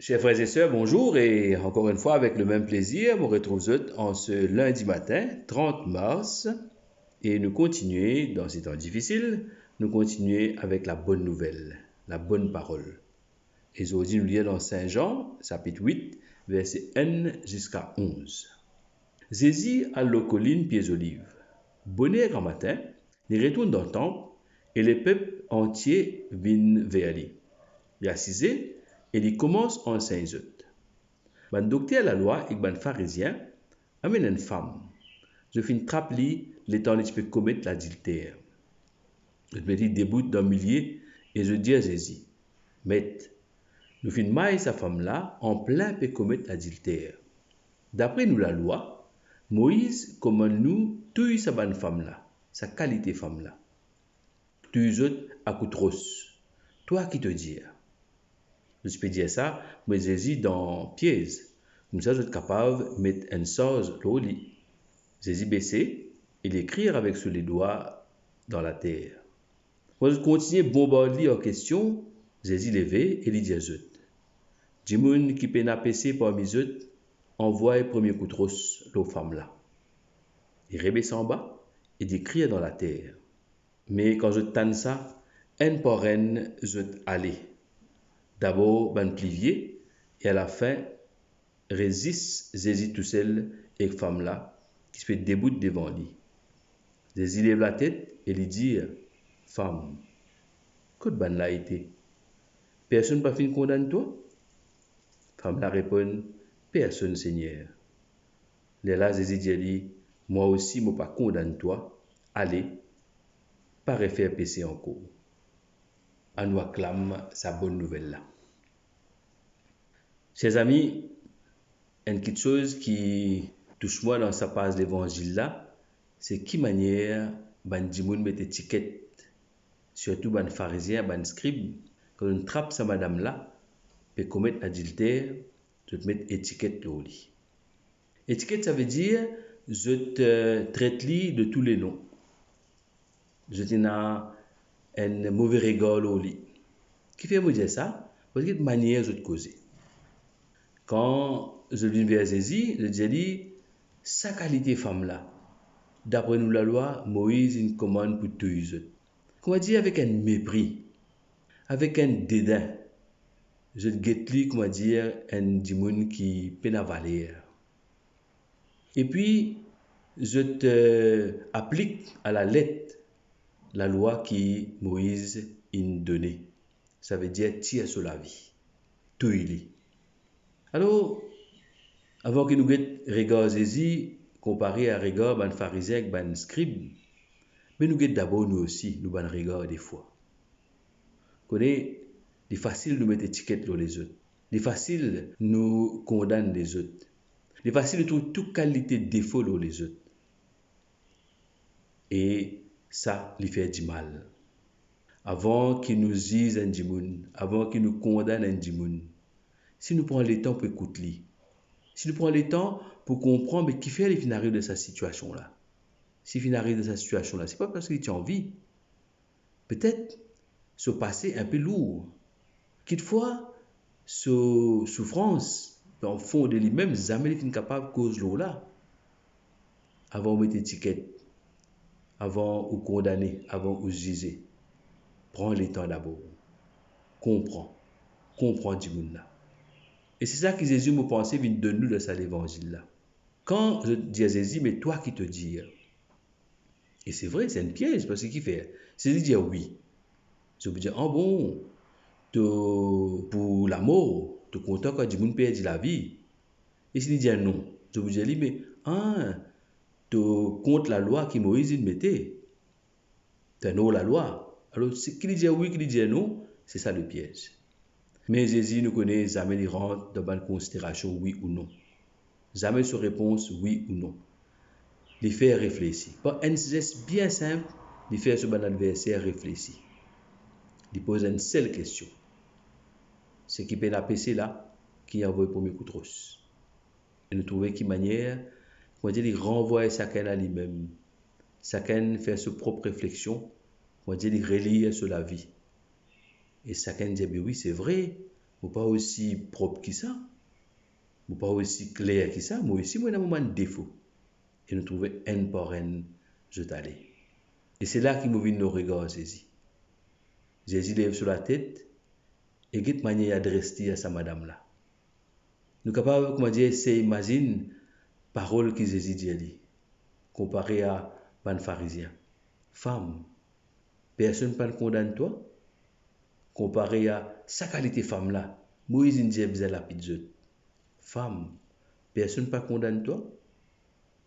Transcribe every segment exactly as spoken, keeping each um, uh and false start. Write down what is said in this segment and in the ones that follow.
Chers frères et sœurs, bonjour, et encore une fois, avec le même plaisir, mo retrouv zot an se lindi matin, trant mars, e nou kontinie, dan se tan difisil, nou kontinie avek la bonn nouvel, la bonn parol. E zordi nou lir dan Sin Zan, sapit wit, verse enn ziska onz. Zezi al lor kolinn Pie Zoliv. Boner gramatin, li retourn dan tanp e lepep antie vinn ver li. Li asize e li koumans ansegn zot. Bann dokter lalwa ek bann Farizien amenn enn fam. Zot finn trap li letan li ti pe komet ladilter. Zot met li debout dan milie e zot dir Zezi, "Met, nou finn may sa fam la anplin pe komet ladilter. Dapre nou lalwa, Moiz komann nou touy sa bann fam la, sa kalite fam la. Touy zot a kout ros. Twa ki to dir?" Zot ti pe dir sa pou met Zezi dan piez, koumsa zot kapav met enn sarz lor li. Zezi bese e li ekrir avek so ledwa dan later. Kan zot kontinie bonbard li ar kestion, Zezi leve e li dir zot, "Dimoun ki pena pese parmi zot, anvway premie kout ros lor fam la." Li rebes anba e li ekrir dan later. Me kan zot tann sa, enn par enn zot ale. Dabor bann pli vie, e alafin res zis Zezi tousel ek fam la ki ti pe debout devan li. Zezi lev latet e li dir, "Fam, kot bann la ete? Personn pa finn kondann twa?" Fam la reponn, "Personn, Segner." Lerla Zezi dir li, "Mwa osi mo pa kondann twa, ale, pa refer pese ankor." Anou aklam sa bonn nouvel la. Ser zami, enn kiksoz ki tous mwa dan sa paz Levanzil la, se ki manier bann dimoun met etiket, sirtou bann Farizien, bann skrib, kan zot trap sa madam la pe komet adilter, zot met etiket lor li. Etiket, savedir zot, eh, tret li de tou le non. Zot ena enn move regar lor li. Kifer mo dir sa? Parski manier zot koze. Kan zot vinn ver Zezi, zot dir li, "Sa kalite fam la, dapre nou lalwa, Moiz inn komann pou touy zot." Koumadir avek enn mepri, avek enn deden, zot get li, koumadir enn dimoun ki pena valer. Epi, zot, eh, aplik alalet lalwa ki Moiz inn done. Savedir tir so lavi, touy li. Alor, avan ki nou get regar Zezi konpare a regar bann Farizien ek bann skrib, me nou get dabor nou osi, nou bann regar defwa. Kone, li fasil nou met etiket lor lezot. Li fasil nou kondann lezot. Li fasil nou trouv tou kalite defo lor lezot. E sa, li fer dimal. Avan ki nou ziz enn dimoun, avan ki nou kondann enn dimoun, si nou pran letan pou ekout li, si nou pran letan pou konpran, me kifer li finn ariv dan sa sitiasion la. Si li finn ariv dan sa sitiasion la, se pa parski li ti anvi. Petet so pase inpe lour. Kitfwa so soufrans, dan fon de limem, zame li finn kapav koz lor la. Avan ou met etiket, avan ou kondane, avan ou zize, pran letan dabor. Konpran. Konpran dimoun la. E se sa ki Zezi, mo panse, vinn donn nou dan sa Levanzil la. Kan zot dir Zezi, "Me twa ki to dir?" E se vre, se enn piez, parski kifer? Si li dir wi, zot pou dir, "Ah bon, to pou lamor, to kontan kan dimoun perdi lavi?" E si li dir non, zot pou dir li, "Me, ah, to kont lalwa ki Moiz inn mete, to ignor lalwa." Alor, si ki li dir wi, ki li dir non, se sa lepiez. Me Zezi, nou kone, zame li rant dan bann konsiderasion wi ou non. Zame so repons wi ou non. Li fer reflesi. Par enn zes bien sinp, li fer so bann adverser reflesi. Li poz enn sel kestion. Seki pena pese la, ki anvoy premie kout ros. E nou trouve ki manier, koumadir li ranvway sakenn a limem. Sakenn fer so prop refleksion, koumadir li relir so lavi. E sakenn dir, "Be wi, se vre, Mo pa osi prop ki sa, mo pa osi kler ki sa, mo osi mo ena mo bann defo. E nou trouve enn par enn zot ale. E se la ki mo vinn lor regar Zezi. Zezi lev so latet e get manier li adres li a sa madam la. Nou kapav, koumadir, esey imazinn parol ki Zezi dir li, konpare a bann Farizien. Fam, personn pa'nn kondann twa? Konpare a sa kalite fam la, Moiz inn dir bizin lapid zot. Fam, personn pa kondann twa?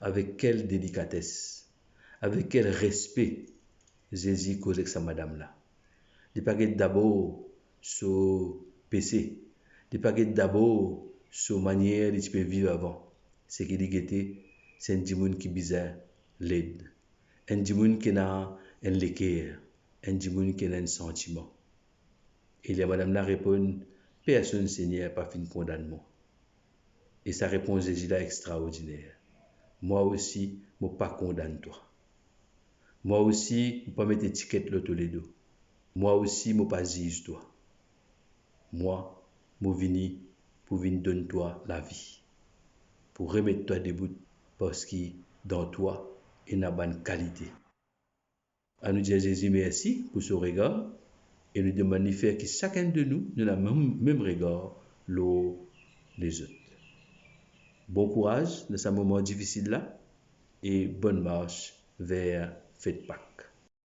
Avek kel delikates, avek kel respe Zezi koz ek sa madam la. Li pa get dabor so pese, li pa get dabor so manier li ti pe viv avan. Seki li gete, se enn dimoun ki bizin led, enn dimoun ki ena enn leker, enn dimoun ki ena enn santiman. E ler madam la reponn, "Personn, Segner, pa finn kondann mwa." E sa repons Zezi la extraordiner. "Mwa osi, mo pa kondann twa. Mwa osi, mo pa met etiket lor to ledo. Mwa osi, mo pa ziz twa. Mwa, mo vini pou vinn donn twa lavi, pou remet twa debout, parski dan twa ena bann kalite." Anou dir Zezi mersi pou so regar e nou demann li fer ki sakenn de nou, nou ena mem, mem regar lor lezot. Bon kouraz dan sa moman difisil la e bonn mars ver fet Pak.